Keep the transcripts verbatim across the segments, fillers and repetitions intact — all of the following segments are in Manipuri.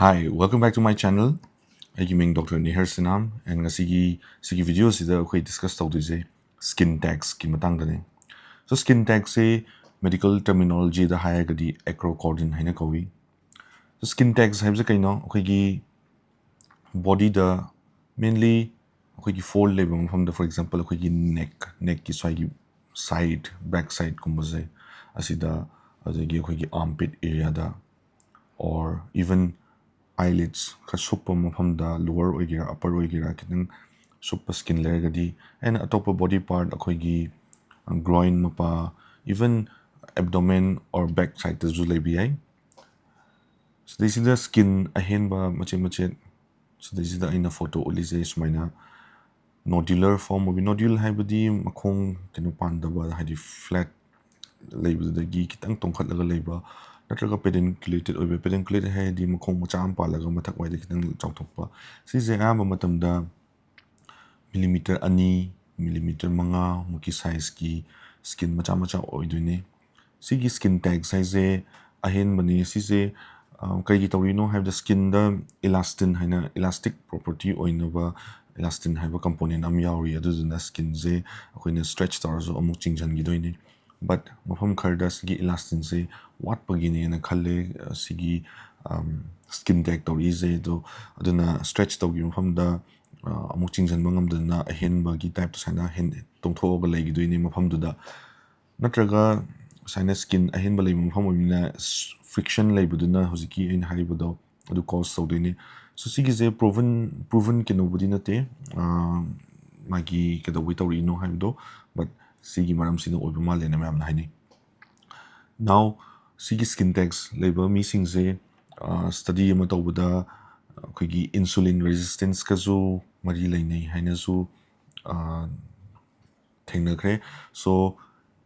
Hi, welcome back to my channel. ꯑꯩꯒꯤ ꯃꯤꯡ Doctor ꯅꯤꯍꯔ ꯁꯤꯅꯥꯝ, and ꯉꯁꯤꯒꯤ ꯁꯤꯒꯤ video ꯑꯁꯤꯗ ꯑꯩꯈꯣꯏ discuss ꯇꯧꯗꯣꯏꯁꯦ skin tagsꯀꯤ ꯃꯇꯥꯡꯗꯅꯤ꯫ So skin tagꯁꯦ medical terminologyꯗ ꯍꯥꯏꯔꯒꯗꯤ acrocordion ꯍꯥꯏꯅ ꯀꯧꯏ꯫ So skin tags ꯍꯥꯏꯕꯁꯦ ꯀꯩꯅꯣ? ꯑꯩꯈꯣꯏꯒꯤ bodyꯗ mainly ꯑꯩꯈꯣꯏꯒꯤ fold ꯂꯩꯕ ꯃꯐꯝꯗ, for example ꯑꯩꯈꯣꯏꯒꯤ neck, neckꯀꯤ ꯁ꯭ꯋꯥꯏꯒꯤ side, back sideꯀꯨꯝꯕꯁꯦ ꯑꯁꯤꯗ, ꯑꯗꯒꯤ ꯑꯩꯈꯣꯏꯒꯤ armpit areaꯗ, or even eyelids ꯈꯔ ꯁꯨꯞꯄ ꯃꯐꯝꯗ, lower ꯑꯣꯏꯒꯦꯔꯥ upper ꯑꯣꯏꯒꯦꯔꯥ, ꯈꯤꯇꯪ ꯁꯨꯞꯄ skin ꯂꯩꯔꯒꯗꯤ, and ꯑꯇꯣꯞꯄ body part ꯑꯩꯈꯣꯏꯒꯤ groin ꯃꯄꯥ, even abdomen or back sideꯇꯁꯨ ꯂꯩꯕ ꯌꯥꯏ꯫ ꯁꯤꯗꯩꯁꯤꯗ skin ꯑꯍꯦꯟꯕ ꯃꯆꯦꯠ ꯃꯆꯦꯠ, ꯁꯤꯗꯩꯁꯤꯗ ꯑꯩꯅ photo ꯎꯠꯂꯤꯁꯦ ꯁꯨꯃꯥꯏꯅ nodular form ꯑꯣꯏꯕ꯫ Nodule ꯍꯥꯏꯕꯗꯤ ꯃꯈꯣꯡ ꯀꯩꯅꯣ ꯄꯥꯟꯗꯕ, ꯍꯥꯏꯗꯤ flat ꯂꯩꯕꯗꯨꯗꯒꯤ ꯈꯤꯇꯪ ꯇꯣꯡꯈꯠꯂꯒ ꯂꯩꯕ, ꯅꯠꯇ꯭ꯔꯒ pedunculated ꯑꯣꯏꯕ꯫ Pedunculated ꯍꯥꯏꯔꯗꯤ ꯃꯈꯣꯡ ꯃꯆꯥ ꯑꯃ ꯄꯥꯜꯂꯒ ꯃꯊꯛ ꯋꯥꯏꯗ ꯈꯤꯇꯪ ꯆꯥꯎꯊꯣꯛꯄ꯫ ꯁꯤꯁꯦ ꯑꯌꯥꯝꯕ ꯃꯇꯝꯗ millimeter ꯑꯅꯤ, millimeter ꯃꯉꯥ ꯃꯨꯛꯀꯤ sizeꯀꯤ skin ꯃꯆꯥ ꯃꯆꯥ ꯑꯣꯏꯗꯣꯏꯅꯦ꯫ ꯁꯤꯒꯤ skin tags ꯍꯥꯏꯁꯦ ꯑꯍꯦꯟꯕꯅꯤ꯫ ꯁꯤꯁꯦ, ꯑ, ꯀꯩꯒꯤ ꯇꯧꯔꯤꯅꯣ ꯍꯥꯏꯕꯗ, skinꯗ elastin ꯍꯥꯏꯅ elastic property ꯑꯣꯏꯅꯕ elastin ꯍꯥꯏꯕ component ꯑꯃ ꯌꯥꯎꯔꯤ꯫ ꯑꯗꯨꯗꯨꯅ skinꯁꯦ ꯑꯩꯈꯣꯏꯅ stretch ꯇꯧꯔꯁꯨ ꯑꯃꯨꯛ ꯆꯤꯡꯁꯤꯟꯈꯤꯗꯣꯏꯅꯤ꯫ But ꯃꯐꯝ ꯈꯔꯗ ꯁꯤꯒꯤ elastinꯁꯦ ꯋꯥꯠꯄꯒꯤꯅꯦꯅ ꯈꯜꯂꯦ, ꯑ, ꯁꯤꯒꯤ, ꯑꯝ, skin tag ꯇꯧꯔꯛꯏꯁꯦ꯫ ꯑꯗꯣ ꯑꯗꯨꯅ stretch ꯇꯧꯈꯤꯕ ꯃꯐꯝꯗ, ꯑ, ꯑꯃꯨꯛ ꯆꯤꯡꯁꯤꯟꯕ ꯉꯝꯗꯗꯅ ꯑꯍꯦꯟꯕꯒꯤ typeꯇ ꯁꯨꯃꯥꯏꯅ ꯍꯦꯟ-, ꯇꯣꯡꯊꯣꯛꯑꯒ ꯂꯩꯈꯤꯗꯣꯏꯅꯦ ꯃꯐꯝꯗꯨꯗ꯫ ꯅꯠꯇ꯭ꯔꯒ ꯁꯨꯃꯥꯏꯅ skin ꯑꯍꯦꯟꯕ ꯂꯩꯕ ꯃꯐꯝ ꯑꯣꯏꯕꯅꯤꯅ ꯁ-, friction ꯂꯩꯕꯗꯨꯅ ꯍꯧꯖꯤꯛꯀꯤ ꯑꯩꯅ ꯍꯥꯏꯔꯤꯕꯗꯣ ꯑꯗꯨ cause ꯇꯧꯗꯣꯏꯅꯤ꯫ So ꯁꯤꯒꯤꯁꯦ proven, proven ꯀꯩꯅꯣꯕꯨꯗꯤ ꯅꯠꯇꯦ, ꯑ, ꯃꯥꯒꯤ ꯀꯩꯗꯧꯕꯩ ꯇꯧꯔꯛꯏꯅꯣ ꯍꯥꯏꯕꯗꯣ, but ꯁꯤꯒꯤ ꯃꯔꯝꯁꯤꯅ ꯑꯣꯏꯕ ꯃꯥꯜꯂꯦꯅ ꯃꯌꯥꯝꯅ ꯍꯥꯏꯅꯩ꯫ Now ꯁꯤꯒꯤ skin tags ꯂꯩꯕ ꯃꯤꯁꯤꯡꯁꯦ, ꯑ, study ꯑꯃ ꯇꯧꯕꯗ ꯑꯩꯈꯣꯏꯒꯤ insulin resistanceꯀꯁꯨ ꯃꯔꯤ ꯂꯩꯅꯩ ꯍꯥꯏꯅꯁꯨ, ꯑ, ꯊꯦꯡꯅꯈ꯭ꯔꯦ꯫ So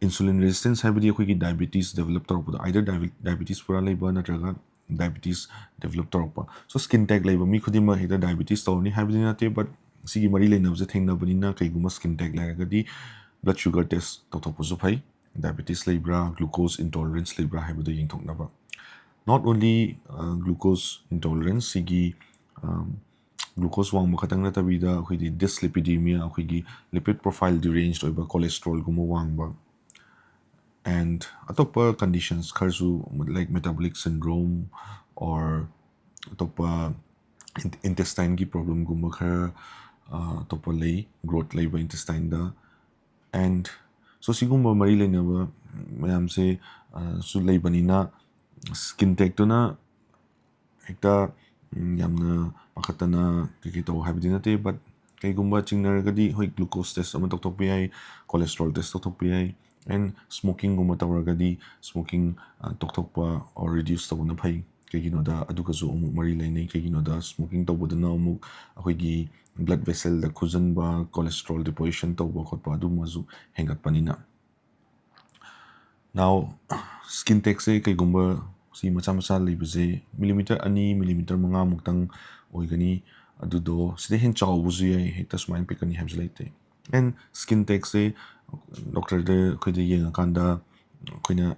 insulin resistance ꯍꯥꯏꯕꯗꯤ ꯑꯩꯈꯣꯏꯒꯤ diabetes develop ꯇꯧꯔꯛꯄꯗꯣ, either diabe-, diabetes ꯄꯨꯔꯥ ꯂꯩꯕ ꯅꯠꯇ꯭ꯔꯒ diabetes develop ꯇꯧꯔꯛꯄ꯫ So skin tag ꯂꯩꯕ ꯃꯤ ꯈꯨꯗꯤꯡꯃꯛ ꯍꯦꯛꯇ diabetes ꯇꯧꯔꯅꯤ ꯍꯥꯏꯕꯗꯤ ꯅꯠꯇꯦ, but ꯁꯤꯒꯤ ꯃꯔꯤ ꯂꯩꯅꯕꯁꯦ ꯊꯦꯡꯅꯕꯅꯤꯅ ꯀꯩꯒꯨꯝꯕ skin tag ꯂꯩꯔꯒꯗꯤ blood sugar test ꯇꯧꯊꯣꯛꯄꯁꯨ ꯐꯩ꯫ Diabetes ꯂꯩꯕ꯭ꯔꯥ, glucose intolerance ꯂꯩꯕ꯭ꯔꯥ ꯍꯥꯏꯕꯗꯨ ꯌꯦꯡꯊꯣꯛꯅꯕ꯫ not only glucose intolerance, ꯁꯤꯒꯤ glucose ꯋꯥꯡꯕ ꯈꯛꯇꯪ ꯅꯠꯇꯕꯤꯗ ꯑꯩꯈꯣꯏꯒꯤ dyslipidemia, ꯑꯩꯈꯣꯏꯒꯤ lipid profile deranged ꯑꯣꯏꯕ, cholesterolꯒꯨꯝꯕ ꯋꯥꯡꯕ, and ꯑꯇꯣꯞꯄ conditions ꯈꯔꯁꯨ, like metabolic syndrome or ꯑꯇꯣꯞꯄ intestineꯒꯤ problemꯒꯨꯝꯕ ꯈꯔ ꯑꯇꯣꯞꯄ ꯂꯩ, growth ꯂꯩꯕ intestineꯗ꯫ And so ꯁꯤꯒꯨꯝꯕ ꯃꯔꯤ ꯂꯩꯅꯕ ꯃꯌꯥꯝꯁꯦ ꯁꯨ ꯂꯩꯕꯅꯤꯅ, skin tagꯇꯨꯅ ꯍꯦꯛꯇ ꯌꯥꯝꯅ ꯄꯥꯈꯠꯇꯅ ꯀꯩꯀꯩ ꯇꯧ ꯍꯥꯏꯕꯗꯤ ꯅꯠꯇꯦ, but ꯀꯩꯒꯨꯝꯕ ꯆꯤꯡꯅꯔꯒꯗꯤ ꯍꯣꯏ glucose test ꯑꯃ ꯇꯧꯊꯣꯛꯄ ꯌꯥꯏ, cholesterol test ꯇꯧꯊꯣꯛꯄ ꯌꯥꯏ꯫ And smokingꯒꯨꯝꯕ ꯇꯧꯔꯒꯗꯤ smoking ꯇꯣꯛꯊꯣꯛꯄ or reduce ꯇꯧꯕꯅ ꯐꯩ꯫ ꯀꯩꯒꯤꯅꯣꯗ ꯑꯗꯨꯒꯁꯨ ꯑꯃꯨꯛ ꯃꯔꯤ ꯂꯩꯅꯩ꯫ ꯀꯩꯒꯤꯅꯣꯗ smoking ꯇꯧꯕꯗꯨꯅ ꯑꯃꯨꯛ ꯑꯩꯈꯣꯏꯒꯤ blood vesselꯗ ꯈꯨꯖꯟꯕ, cholesterol deposition ꯇꯧꯕ ꯈꯣꯠꯄ ꯑꯗꯨꯝꯕꯁꯨ ꯍꯦꯟꯒꯠꯄꯅꯤꯅ꯫ Now skin tagꯁꯦ ꯀꯩꯒꯨꯝꯕ ꯁꯤ ꯃꯆꯥ ꯃꯆꯥ ꯂꯩꯕꯁꯦ millimeter ꯑꯅꯤ, millimeter ꯃꯉꯥꯃꯨꯛꯇꯪ ꯑꯣꯏꯒꯅꯤ꯫ ꯑꯗꯨꯗꯣ ꯁꯤꯗ ꯍꯦꯟꯅ ꯆꯥꯎꯕꯁꯨ ꯌꯥꯏ, ꯍꯦꯛꯇ ꯁꯨꯃꯥꯏꯅ ꯄꯤꯛꯀꯅꯤ ꯍꯥꯏꯕꯁꯨ ꯂꯩꯇꯦ꯫ And skin tagꯁꯦ doctorꯗ ꯑꯩꯈꯣꯏꯗ ꯌꯦꯡꯉꯀꯥꯟꯗ ꯑꯩꯈꯣꯏꯅ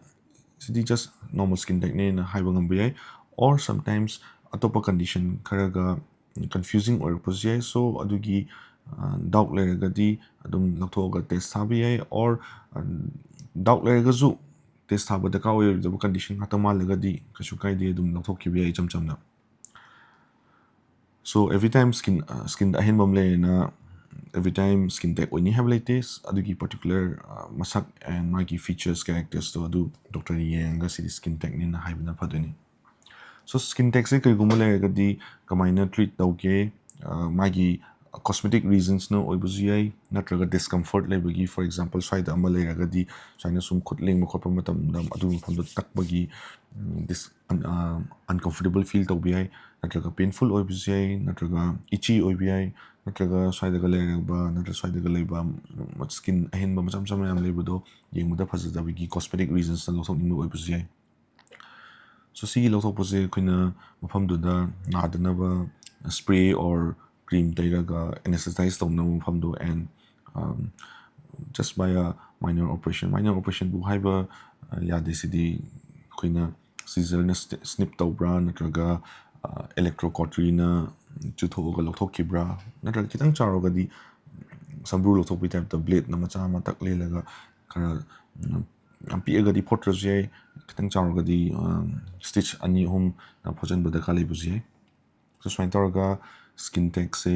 ꯁꯤꯗꯤ just normal skin tagꯅꯦꯅ ꯍꯥꯏꯕ ꯉꯝꯕ ꯌꯥꯏ꯫ Or sometimes ꯑꯇꯣꯞꯄ condition ꯈꯔꯒ confusing ꯑꯣꯏꯔꯛꯄꯁꯨ ꯌꯥꯏ꯫ So ꯑꯗꯨꯒꯤ doubt ꯂꯩꯔꯒꯗꯤ ꯑꯗꯨꯝ ꯂꯧꯊꯣꯛꯑꯒ test ꯊꯥꯕ ꯌꯥꯏ꯫ Or doubt ꯂꯩꯔꯒꯁꯨ test ꯊꯥꯕ ꯗꯔꯀꯥꯔ ꯑꯣꯏꯔꯣꯏꯗꯕ condition ꯉꯥꯛꯇ ꯃꯥꯜꯂꯒꯗꯤ ꯀꯩꯁꯨ ꯀꯥꯏꯗꯦ, ꯑꯗꯨꯝ ꯂꯧꯊꯣꯛꯈꯤꯕ ꯌꯥꯏ ꯏꯆꯝ ꯆꯝꯅ꯫ So every time skin skinꯗ ꯑꯍꯦꯟꯕ ꯑꯃ ꯂꯩꯔꯦꯅ every time skin tag ꯑꯣꯏꯅꯤ ꯍꯥꯏꯕ ꯂꯩꯇꯦ꯫ ꯑꯗꯨꯒꯤ particular ꯃꯁꯛ and ꯃꯥꯒꯤ features, charactersꯇꯣ ꯑꯗꯨ doctorꯅ ꯌꯦꯡꯉꯒ ꯁꯤꯗꯤ skin tagꯅꯦꯅ ꯍꯥꯏꯕꯅ ꯐꯗꯣꯏꯅꯤ꯫ So skin tagꯁꯦ ꯀꯔꯤꯒꯨꯝꯕ ꯂꯩꯔꯒꯗꯤ ꯀꯃꯥꯏꯅ treat ꯇꯧꯒꯦ? ꯃꯥꯒꯤ cosmetic reasonsꯅ ꯑꯣꯏꯕꯁꯨ ꯌꯥꯏ, ꯅꯠꯇ꯭ꯔꯒ discomfort ꯂꯩꯕꯒꯤ, for example ꯁ꯭ꯋꯥꯏꯗ ꯑꯃ ꯂꯩꯔꯒꯗꯤ ꯁꯨꯃꯥꯏꯅ ꯁꯨꯝ ꯈꯨꯠ ꯂꯦꯡꯕ ꯈꯣꯠꯄ ꯃꯇꯝꯗ ꯑꯗꯨ ꯃꯐꯝꯗꯣ ꯇꯛꯄꯒꯤ uncomfortable feel ꯇꯧꯕ ꯌꯥꯏ, ꯅꯠꯇ꯭ꯔꯒ painful ꯑꯣꯏꯕꯁꯨ ꯌꯥꯏ, ꯅꯠꯇ꯭ꯔꯒ itchy ꯑꯣꯏꯕ ꯌꯥꯏ, ꯅꯠꯇ꯭ꯔꯒ ꯁ꯭ꯋꯥꯏꯗꯒ ꯂꯩꯔꯕ, ꯅꯠꯇ꯭ꯔꯒ ꯁ꯭ꯋꯥꯏꯗꯒ ꯂꯩꯕ skin ꯑꯍꯦꯟꯕ ꯃꯆꯥ ꯃꯆꯥ ꯃꯌꯥꯝ ꯂꯩꯕꯗꯣ ꯌꯦꯡꯕꯗ ꯐꯖꯗꯕꯒꯤ cosmetic reasonsꯅ ꯂꯧꯊꯣꯛꯅꯤꯡꯕ ꯑꯣꯏꯕꯁꯨ ꯌꯥꯏ꯫ So ꯁꯤꯒꯤ ꯂꯧꯊꯣꯛꯄꯁꯦ ꯑꯩꯈꯣꯏꯅ ꯃꯐꯝꯗꯨꯗ ꯅꯥꯗꯅꯕ spray or cream ꯇꯩꯔꯒ anesthetize ꯇꯧꯅꯕ ꯃꯐꯝꯗꯣ and just by a minor operation, minor operationꯕꯨ ꯍꯥꯏꯕ ꯌꯥꯗꯦ꯫ ꯁꯤꯗꯤ ꯑꯩꯈꯣꯏꯅ ꯁꯤꯖꯔꯅ ꯁ꯭ꯅꯤꯞ ꯇꯧꯕ꯭ꯔꯥ, ꯅꯠꯇ꯭ꯔꯒ ꯏꯂꯦꯛꯇ꯭ꯔꯣ ꯀꯣꯇꯔꯤꯅ ꯆꯨꯊꯣꯛꯑꯒ ꯂꯧꯊꯣꯛꯈꯤꯕ꯭ꯔꯥ, ꯅꯠꯇ꯭ꯔꯒ ꯈꯤꯇꯪ ꯆꯥꯎꯔꯒꯗꯤ ꯁꯝꯕ꯭ꯔꯨ ꯂꯧꯊꯣꯛꯄꯒꯤ ꯇꯥꯏꯞꯇ ꯕ꯭ꯂꯦꯗꯅ ꯃꯆꯥ ꯑꯃ ꯇꯛ ꯂꯦꯜꯂꯒ ꯈꯔ, ꯎꯝ, ꯌꯥꯝ ꯄꯤꯛꯑꯒꯗꯤ ꯐꯣꯠꯇ꯭ꯔꯁꯨ ꯌꯥꯏ, ꯈꯤꯇꯪ ꯆꯥꯎꯔꯒꯗꯤ ꯁ꯭ꯇꯤꯆ ꯑꯅꯤ ꯑꯍꯨꯝ ꯐꯣꯠꯆꯟꯕ ꯗꯔꯀꯥꯔ ꯂꯩꯕꯁꯨ ꯌꯥꯏ꯫ So ꯁꯨꯃꯥꯏꯅ ꯇꯧꯔꯒ ꯁ꯭ꯀꯤꯟ ꯇꯦꯛꯁꯦ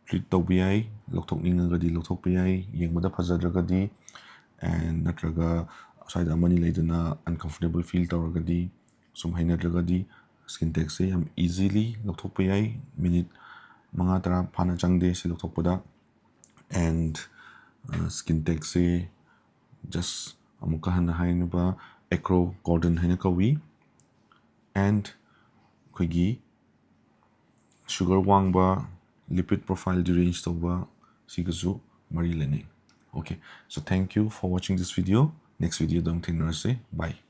ꯇ꯭ꯔꯤꯠ ꯇꯧꯕ ꯌꯥꯏ, ꯂꯧꯊꯣꯛꯅꯤꯡꯉꯒꯗꯤ ꯂꯧꯊꯣꯛꯄ ꯌꯥꯏ, ꯌꯦꯡꯕꯗ ꯐꯖꯗ꯭ꯔꯒꯗꯤ, and ꯅꯠꯇ꯭ꯔꯒ ꯁ꯭ꯋꯥꯏꯗ ꯑꯃꯅꯤ ꯂꯩꯗꯅ ꯑꯟꯀꯝꯐꯣꯔꯇꯦꯕꯜ ꯐꯤꯜ ꯇꯧꯔꯒꯗꯤ, ꯁꯨꯝ ꯍꯩꯅꯗ꯭ꯔꯒꯗꯤ ꯁ꯭ꯀꯤꯟ ꯇꯦꯛꯁꯦ ꯌꯥꯝ ꯏꯖꯤꯂꯤ ꯂꯧꯊꯣꯛꯄ ꯌꯥꯏ꯫ ꯃꯤꯅꯤꯠ ꯃꯉꯥ ꯇꯔꯥ ꯐꯥꯅ ꯆꯪꯗꯦ ꯁꯤ ꯂꯧꯊꯣꯛꯄꯗ꯫ And ꯁ꯭ꯀꯤꯟ ꯇꯦꯛꯁꯦ just ꯑꯃꯨꯛꯀ ꯍꯟꯅ ꯍꯥꯏꯅꯕ ꯑꯦꯀ꯭ꯔꯣ ꯒꯣꯔꯗꯟ ꯍꯥꯏꯅ ꯀꯧꯏ꯫ And ꯑꯩꯈꯣꯏꯒꯤ ꯁꯨꯒꯔ ꯋꯥꯡꯕ, ꯂꯤꯄꯤꯗ ꯄ꯭ꯔꯣꯐꯥꯏꯜ ꯗꯤꯔꯦꯟꯖ ꯇꯧꯕ, ꯁꯤꯒꯁꯨ ꯃꯔꯤ ꯂꯩꯅꯩ꯫ Okay, so thank you for watching this video. Next videoꯗ ꯑꯃꯨꯛ ꯊꯦꯡꯅꯔꯁꯦ꯫ Bye.